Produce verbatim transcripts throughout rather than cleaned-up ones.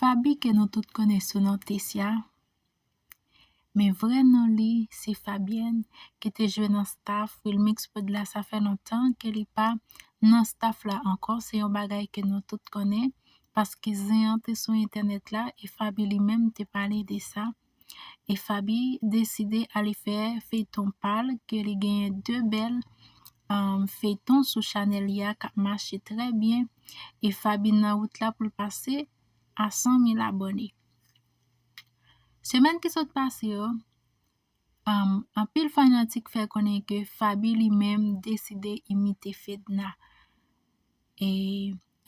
Faby ke nou tout konnen sou non Tessia, men vrè non li se Fabienne, ki te jwe nan staff Wilmix Prod la. Sa fè lontan ke li pa nan staff la ankò. Se yon bagay ke nou tout konnen, paske zen an te sou entènèt la e Faby li menm te pale de sa. E Faby deside ale fè feyton pa l, ke li genyen de bèl, um, feyton sou chanèl li a k ap mache trè byen. E Faby nan wout la pou l pase a san mil abòne. Semèn ki sot pase yo, um, anpil fanatik fè konnen ke Faby li menm deside imite Fedna. E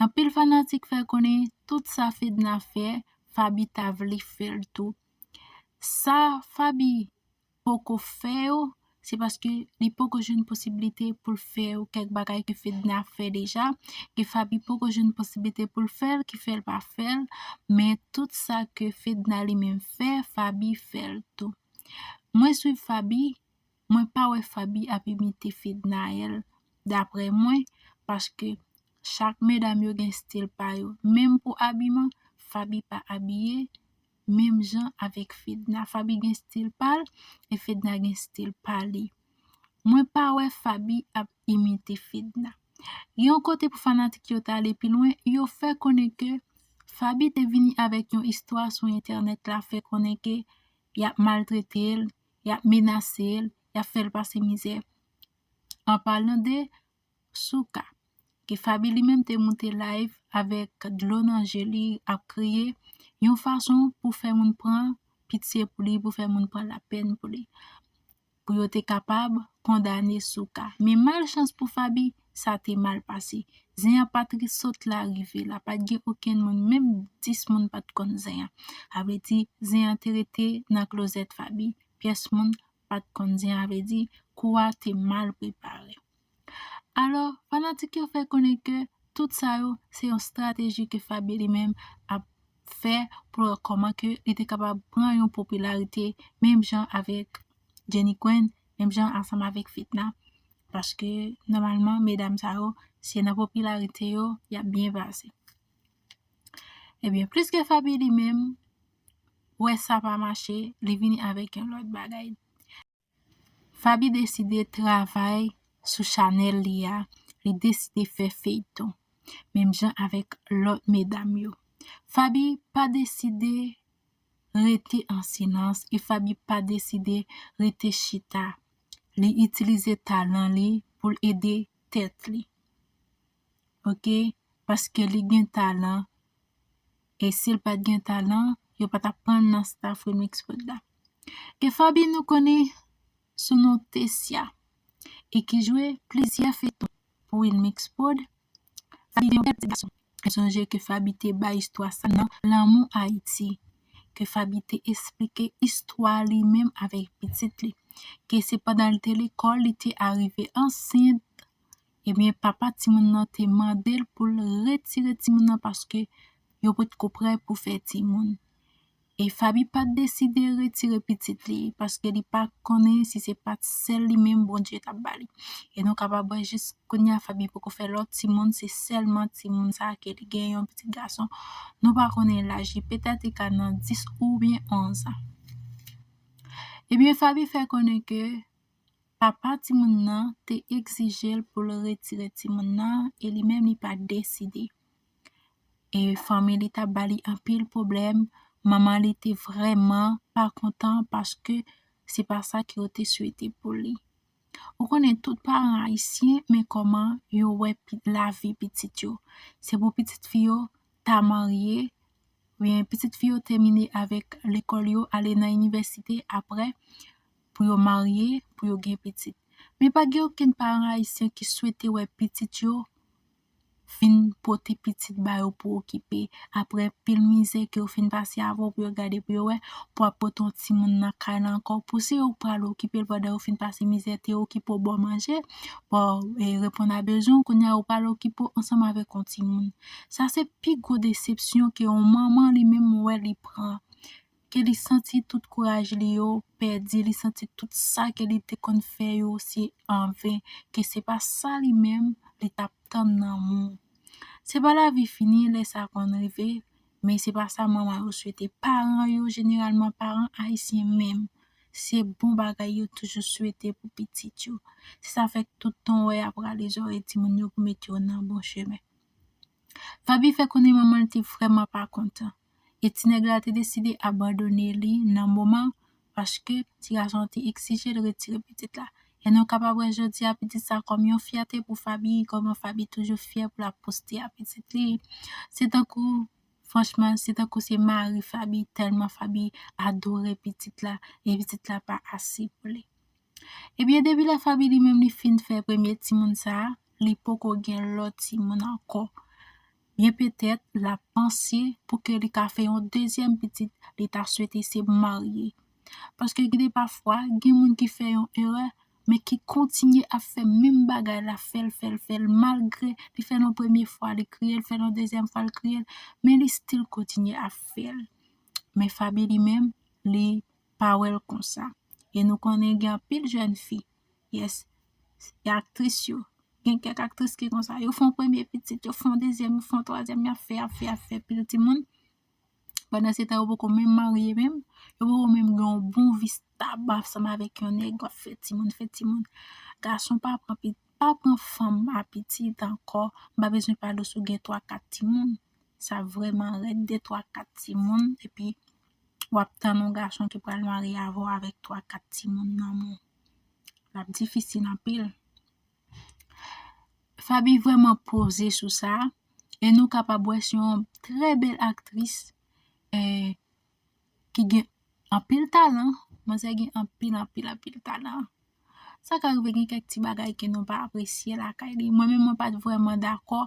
anpil fanatik fè konnen tout sa Fedna fè, Faby ta vle fè l tou. Sa Faby poko fè yo, se paske li poko jwenn posiblite pou l fè yo kèk bagay ke Fedna fè deja, ke Faby poko jwenn posiblite pou l fè l, ki fè l pa fè l, men tout sa ke Fedna li menm fè, Faby fè l tou. Mwen swiv Faby, mwen pa wè Faby ap imite Fednaelle, daprè mwen, paske chak medam yo gen stil pa yo. Menm pou abiman, Faby pa abiye menm jan avèk Fedna. Faby gen stil pa l e Fedna gen stil pa li. Mwen pa wè Faby ap imite Fedna. Gen yon kote pou fanatik yo t ale pi lwen, yo fè konnen ke Faby te vini avèk yon istwa sou entènèt la, fè konnen ke y ap maltrete l, y ap menase l, y ap fè l pase mizè. An palan de Souka, ke Faby li menm te moute live avèk dlo nan je li, ap kriye, yon fason pou fè moun pran pitye pou li, pou fè moun pran lapèn pou li, pou yo te kapab kondane Souka. Men malchans pou Faby, sa te mal pase. Zen an pa t sot la rive la, pa t gen okenn moun, menm dis moun pa t konn zen an. Sa vle di, zen an te rete nan klozèt Faby, pyès moun pa t konn zen an, sa vle di, kou a te mal prepare. Alò, fanatik yo fè konnen ke tout sa yo, se yon estrateji ke Faby li menm ap fè pou l wè kòman ke li te kapab pran yon popilarite menm jan avèk Jenny Queen, menm jan ansanm avèk Fedna. Paske, nòmalman, medam sa yo, se nan popilarite yo, y ap byen pase. Ebyen, pliske Faby li menm wè sa pa mache, li vini avèk yon lòt bagay. Faby deside travay sou chanèl li a, li deside fè feyton, menm jan avèk lòt medam yo. Faby pa deside rete an silans e Faby pa deside rete chita. Li itilize talan li pou l ede tèt li. Oke? Paske li gen talan. E si l pa t gen talan, yo pa t ap pran l nan staff Wilmix Prod la. Ke Faby nou konnen sou non Tessia e ki jwe plizyè feyton pou Wilmix Prod. Faby te yon bèl ti gason. Mwen sonje ke Faby te bay istwa sa nan Lanmou Ayiti. Ke Faby te esplike istwa li menm avèk pitit li. Ke se pandan l te lekòl, li te arive ansent. Ebyen, papa timoun nan te mande l pou l retire timoun nan paske yo potko prè pou fè timoun. E Faby pa t deside retire pitit li, paske li pa konnen si se pa t sèl li menm Bondye t ap ba li. E nou kapab wè jis kounye a Faby poko fè lòt timoun, se sèlman timoun sa a ke li gen yon pitit gason. Nou pa konnen laj li, petèt li ka nan dis oubyen onz an. Ebyen, Faby fè konnen ke papa timoun nan te egzije l pou l retire timoun nan e li menm li pa t deside. E fanmi li t ap ba li anpil pwoblèm, manman li te vrèman pa kontan paske se pa sa ke yo te swete pou li. Ou konnen tout paran ayisyen, men kòman yo wè pi-, lavi pitit yo. Se pou pitit fi yo ta marye, oubyen pitit fi yo tèmine avèk lekòl yo, ale nan inivèsite apre, pou yo marye, pou yo gen pitit. Men pa gen okenn paran ayisyen ki swete wè pitit yo vin pote pitit ba yo pou okipe. Apre pil mizè ke yo fin pase avè w pou yo gade pou yo wè, pou w ap pote yon timoun nan kay la ankò, pou se yo k pral okipe l pandan yo fin pase mizè, te okipe w ba w manje, ba w, e, reponn a bezwen w, kounye a yo pral okipe w ansanm avèk yon timoun. Sa se pi gwo desepsyon ke yon manman li menm wè li pran. Ke li santi tout kouraj li yo pèdi, li santi tout sa ke li te konn fè yo se anven, ke se pa sa li menm li t ap tann nan moun. Se pa lavi fini, lè sa konn rive, Men se pa sa manman yo swete. Paran yo, jeneralman, paran ayisyen menm, se bon bagay yo toujou swete pou pitit yo. Se sa fè k tout tan w wè y ap rale zòrèy timoun yo pou mete yo nan bon chemen. Faby fè konnen manman l te vrèman pa kontan. E ti nèg la te deside abandone li nan moman, paske ti gason an te egzije l retire pitit la. E nou kapab wè jodi a pitit sa kòm yon fyète pou Faby, kòman Faby toujou fyè pou l ap poste a pitit li. Se tankou, franchman, se tankou se mari Faby, tèlman Faby adore pitit la, e pitit la pa ase pou li. Ebyen, depi lè Faby li menm li fin fè premye timoun sa a, li poko gen lòt timoun ankò. Byen petèt, l ap panse pou ke li ka fè yon dezyèm pitit, li ta swete se marye. Paske gen de pafwa, gen moun ki fè yon erè, men ki kontinye ap fè menm bagay la, fè l, fè l, fè l, malgre li fè l yon premye fwa, li kriye, li fè l yon dezyèm fwa, li kriye, men li still kontinye ap fè l. Men Faby li menm, li pa wè l konsa. E nou konnen gen anpil jèn fi, yes, e aktris yo, gen kèk aktris ki konsa, yo fè yon premye pitit, yo fè yon dezyèm, yo fè yon twazyèm, y ap fè, y ap fè, y ap fè pil timoun. Pandan se tan, yo poko menm marye menm, yo poko menm gen yon bon vi stab ansanm avèk yon nèg, w ap fè timoun, fè timoun. Gason pa pran pi-, pa pran fanm a pitit ankò, m pa bezwen pale w si w gen twa, kat timoun. Sa vrèman rèd, de, twa, kat timoun, epi w ap tann yon gason ki pral marye avè w avèk twa, kat timoun nan men w. L ap difisil anpil. Faby vrèman poze sou sa, e nou kapab wè se yon trè bèl aktris, eh, ki gen anpil talan, manzè gen anpil, anpil, anpil talan. Sa ka rive gen kèk ti bagay ke nou pa apresye lakay li. Mwen menm, mwen pa t vrèman dakò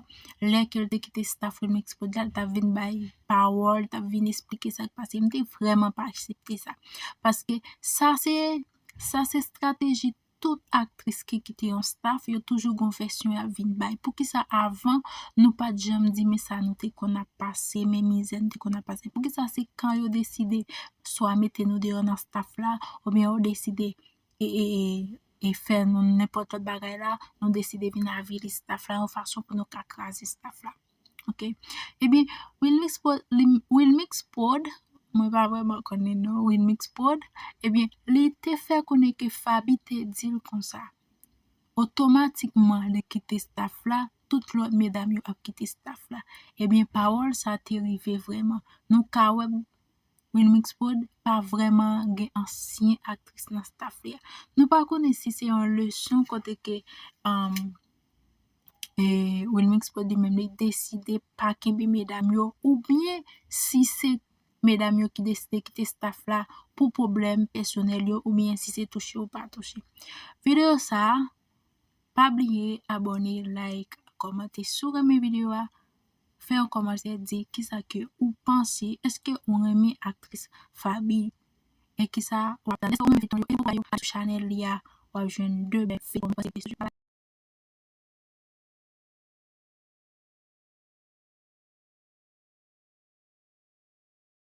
lè ke l te kite staff Wilmix Prod la, l t ap vin bay pawòl, l t ap vin esplike sa k pase. M te vrèman pa aksepte sa. Paske sa se, sa se estrateji tout aktris ki kite yon staff, yo toujou gon vèsyon y ap vin bay. Poukisa avan nou pa t janm di men sa nou te konn ap pase, men mizè nou te konn ap pase? Poukisa se kan yo deside swa mete nou deyò nan staff la, oubyen yo deside e, e, e, e fè nou nenpòt lòt bagay la, nou deside vin avili staff la yon fason pou nou ka kraze staff la? Ok. Ebyen, Wilmix Prod, li, Wilmix Prod, mwen pa vrèman konnen non, Wilmix Prod, ebyen, li te fè konnen ke Faby te di l konsa. Otomatikman, li kite staff la, tout lòt medam yo ap kite staff la. Ebyen, pawòl sa te rive vrèman. Nou ka wè Wilmix Prod pa vrèman gen ansyen aktris nan staff li a. Nou pa konnen si se yon leson kote ke, um, e, Wilmix Prod li menm li deside pa kenbe medam yo, oubyen si se medam yo ki deside kite staff la pou pwoblèm pèsonèl yo, oubyen si se touche ou pa touche. Videyo sa a, pa bliye abòne, like, kòmante si w renmen videyo a. Fè yon kòmantè, di kisa ke ou panse, èske ou renmen aktris Faby? E kisa w ap tann? Èske ou renmen feyton yo? E pou w gade sou chanèl li a, w ap jwenn de bèl feyton.